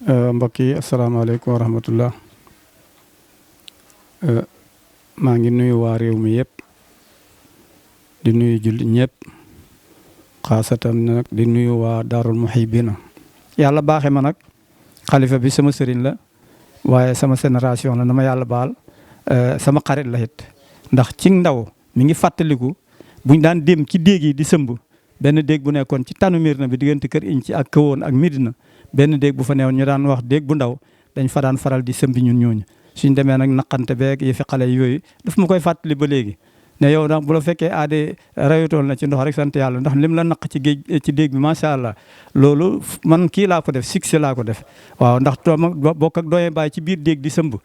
mbokk yi asalaamaaleykum wa rahmatullah. maa ngi nuyu waa réew mi yëpp di nuyu jullit ñëpp xaasatan nag di nuyu waa Daarul Muhibbina. yàlla baaxe ma nag xalifa bi sama sëriñ la waaye sama génération la na ma yàlla baal sama xarit la it ndax ci ndaw mi ngi fàttaliku buñ daan dem ci déeg yi di sëmb benn déeg bu nekkoon ci tanu Mirna bi diggante kër Inci ak Kawoon ak Midina benn déeg bu fa newoon ñu daan wax déeg bu ndaw dañ fa daan faral di sëmbi ñun ñooñu suñ demee nag naqante beeg yi fi xale yooyu daf ma koy fàttali ba léegi ne yow nag bu la fekkee aade rayutoon na ci ndox rek sant yàlla ndax lim la naq ci géej ci déeg bi macha allah loolu man kii laa ko def succès laa ko def waaw ndax bokk ak doyee bàyyi ci biir déeg di sëmb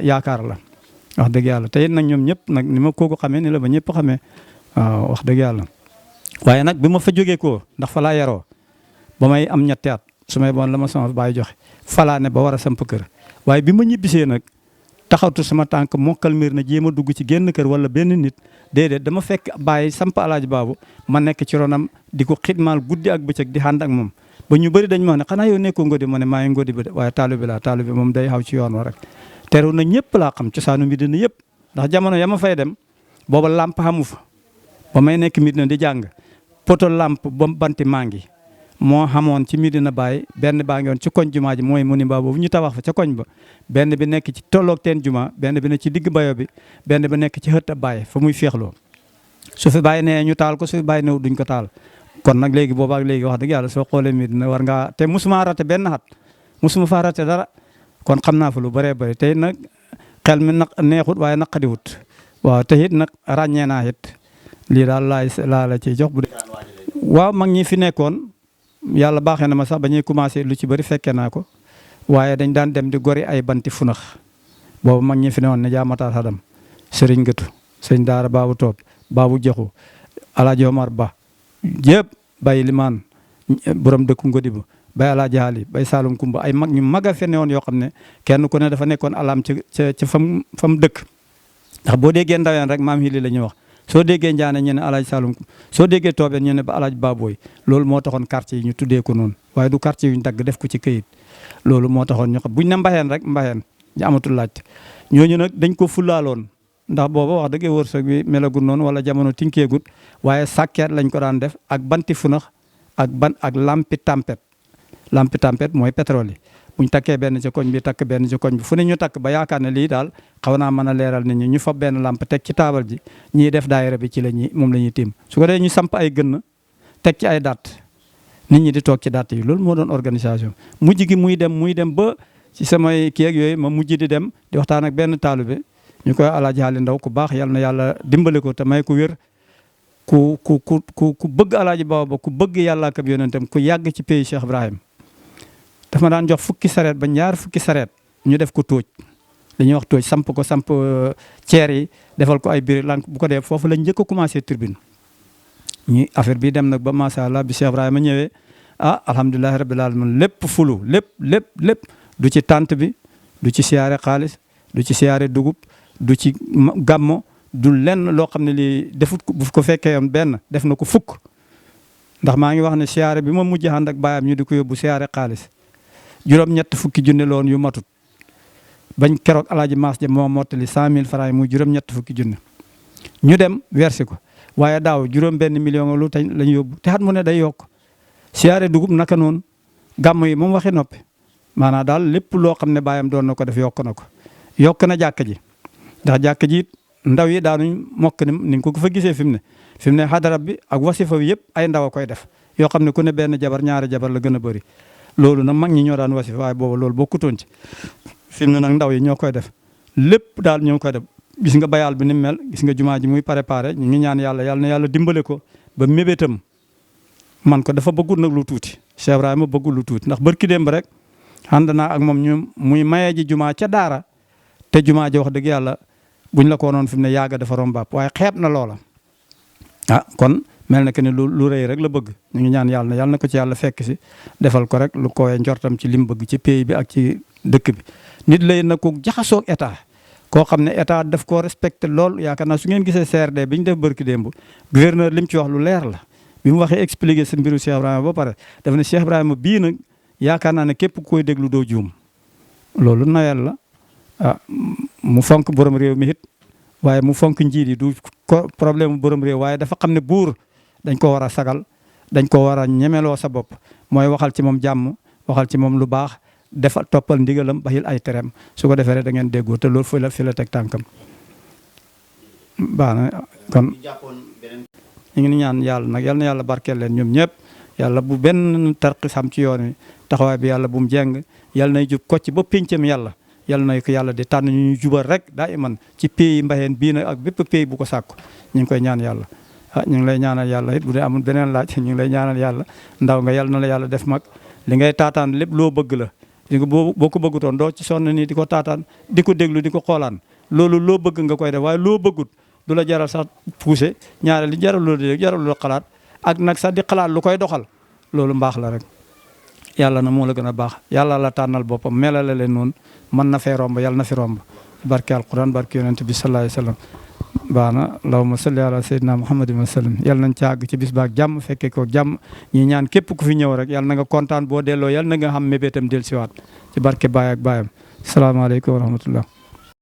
yaakaar la wax dëgg yàlla te it nag ñoom ñëpp nag ni ma kooku xamee ni la ba ñëpp xamee waaw wax dëgg yàlla waaye nag bi ma fa jógee koo ndax fa laa yaroo ba may am ñetti at su may bon la ma sama baay joxe falaa ne ba war a samp kër waaye bi ma ñibbisee nag taxawtu sama tànk mokkal Mirna jéem a dugg ci génn kër wala benn nit déedéet dama fekk bàyyi samp alaaji baabu ma nekk ci ronam di ko xidmaal guddi ak bëccëg di ànd ak moom ba ñu bëri dañ ma wax ne xanaa yow nekkoo ngodi ma ne maa ngi ngodi bi de waaye taalibe laa taalibe moom day xaw ci yoon wa rek teru na ñëpp laa xam cosaanu Medina yëpp ndax jamono ya ma fay dem booba làmp xamu fa ba may nekk Medina di jàng poto làmp ba banti maa ngi moo xamoon ci Medina Baye benn baa ngi woon ci koñ jumaa ji mooy mu ni mbaa boobu ñu tabax fa ca koñ ba benn bi nekk ci tolloog teen jumaa benn bi nekk ci digg bayo bi benn bi nekk ci xëtt Baye fa muy féexloo su fi Baye nee ñu taal ko su fi Baye new duñ ko taal kon nag léegi boobaak léegi wax dëgg yàlla soo xoolee Medina war ngaa te musuma rate benn xat musuma faa rate dara kon xam naa fa lu bëree bëri tey nag xel mi naq neexut waaye naqadiwut waaw te it nag ràññee naa it lii daal laa la ciy jox bu dee waaw mag ñi fi nekkoon yàlla baaxee na ma sax ba ñuy commencé lu ci bëri fekkee naa ko waaye dañ daan dem di gori ay banti funax boobu mag ñi fi ne woon ne jaamataar xadam sëriñ gëtu sëñ daara baabu toob baabu joxu alaaji Omar ba yëpp bay limaan borom dëkku ngodi ba bay alaaji haali bay saalum kumba ay mag ñu mag a fe ne woon yoo xam ne kenn ku ne dafa nekkoon alam ca fam dëkk ndax boo déggee ndaween rek maam hili la ñuy wax soo déggee njaane ñu ne alaaj Saloum soo déggee toobeen ñu ne ba alaaj Baboy loolu moo taxoon quartier yi ñu tuddee ko noonu waaye du quartier yu ñu dagg def ko ci këyit loolu moo taxoon ñu xam buñ ne mbaxeen rek mbaxeen ñu amatul laajte ñooñu nag dañ ko fulaaloon ndax booba wax dëgg wërsëg bi melagul noonu wala jamono tinkeegut waaye sàkkeet lañ ko daan def ak banti funax ak lampi tempête mooy pétrole yi buñ takkee benn ci koñ bi takk benn ci koñ bi fu ne ñu takk ba yaakaar ne lii daal xaw naa mën a leeral nit ñi ñu fab benn lamp teg ci taabal ji ñiy def daayira bi ci moom la ñuy tiim su ko dee ñu samp ay gën teg ci ay datt nit ñi di toog ci datt yi loolu moo doon organisation mujj gi muy dem ba ci samay kii ak yooyu ma mujj di dem di waxtaan ak benn taalibe ñu koy alaaji Haali Ndaw ku baax yal na yàlla dimbale ko te may ko wér ku bëgg alaaji Baba ku bëgg yàlla ak yonentam ku yàgg ci pays Cheikh Ibrahim dafa ma daan jox fukki sareet ba ñaar fukki sareet ñu def ko tóoj dañuy wax tóoj samp ceer yi defal ko ay biir lank bu ko dee foofu lañ njëkk a commencé turbine ñi affaire bi dem nag ba macha allah bi Cheikh Ibrahima ñëwee alhamdulilahi rabbil alamin lépp fulu lépp du ci tànt bi du ci siyaare xaalis du ci siyaare dugub du ci gàmmo du lenn loo xam ne lii defut ko bu ko fekkee yoon benn def na ko fukk ndax maa ngi wax ne siyaare bi ma mujj ànd ak baayam ñu di ko yóbbu siyaare xaalis juróom-ñett fukki junne loon yu matut bañ keroog alaaji maas ja moo mottali 100 000 francs yi muy juróom-ñett fukki junne ñu dem versi ko waaye daaw juróom benn million lu tey lañ yóbbu te xat mu ne day yokk siyaare dugub naka noonu gàmm yi moom waxi noppi maanaam daal lépp loo xam ne baayam doon na ko def yokk na jàkk ji ndax jàkk ji ndaw yi daanuñ mokk ni ko fa gisee fi mu ne xadara bi ak wasifa bi yëpp ay ndaw a koy def yoo xam ne ku ne benn jabar ñaari jabar la gën a bëri loolu nag mag ñi ñoo daan wasifa waaye booba loolu bokkutoon ci fi mu ne nag ndaw yi ñoo koy def lépp daal ñoo koy def gis nga bayal bi ni mel gis nga jumaa ji muy préparé ñu ngi ñaan yàlla na yàlla dimbale ko ba mébétam man ko dafa bëggul nag lu tuuti Cheikh Ibrahima bëggul lu tuuti ndax barki démb rek ànd naa ak moom ñu muy mayee ji jumaa ca daara te jumaa ji wax dëgg yàlla buñ la ko noon fi mu ne yàgga dafa rombaab waaye xeeb na loola kon mel na que ne lu rëy rek la bëgg ñu ngi ñaan yàlla na ko ci yàlla fekk si defal ko rek lu koowee njortam ci lim bëgg ci pays bi ak ci dëkk bi nit lay na ko jaxasoog état koo xam ne état daf koo respecté lool yaakaar naa su ngeen gisee CRD bi ñu def barki démb gouverneur lim ci wax lu leer la bi mu waxee expliqué sa mbiru Cheikh Ibrahima ba pare dafa ne Cheikh Ibrahima bii nag yaakaar naa ne képp koy déglu doo juum loolu nawel la mu fonk borom réew mi it waaye mu fonk njiit yi du problème mu borom réew waaye dafa xam ne buur dañ ko war a sagal dañ ko war a ñemeloo sa bopp mooy waxal ci moom jàmm waxal ci moom lu baax defal toppal ndigalam baxil ay tereem su ko defee rek da ngeen déggoo te loolu fi la teg tànkam baax na kon ñu ngi ñaan yàlla nag yal na yàlla barkeel leen ñoom ñëpp yàlla bu benn tarxis am ci yoon wi taxawaay bi yàlla bu mu jeng yàlla nay jub kocc ba péncam yàlla yàlla nay ko yàlla di tànn ñu jubal rek daa iman ci pays mbayeen bii nag ak bépp pays bu ko sàkku ñu ngi koy ñaan yàlla ñu ngi lay ñaanal yàlla it bu dee amul beneen laaj ñu ngi lay ñaanal yàlla ndaw nga yàlla na la yàlla def mag li ngay taataan lépp loo bëgg la di nga boo ko bëggutoon doo ci sonn nii di ko taataan di ko déglu di ko xoolaan loolu loo bëgg nga koy def waaye loo bëggut du la jaral sax poussé ñaare li jaral loo di jaral loo xalaat ak nag sax di xalaat lu koy doxal loolu mbaax la rek yàlla na moo la gën a baax yàlla la tànnal boppam melale leen noonu mën na fee romb yàlla na fi romb barke alquran barke yonent bi sallallahu alayhi wasallam baax na allahumma salli ala sayyidina muhammadin wa sallam yàlla nañ caag ci bis baak jàmm fekkee ko jàmm ñi ñaan képp ku fi ñëw rek yàlla na nga kontaan boo delloo yàlla na nga xam mébétam del siwaat ci barke baay ak baayam salaamaaleykum wa rahmatullah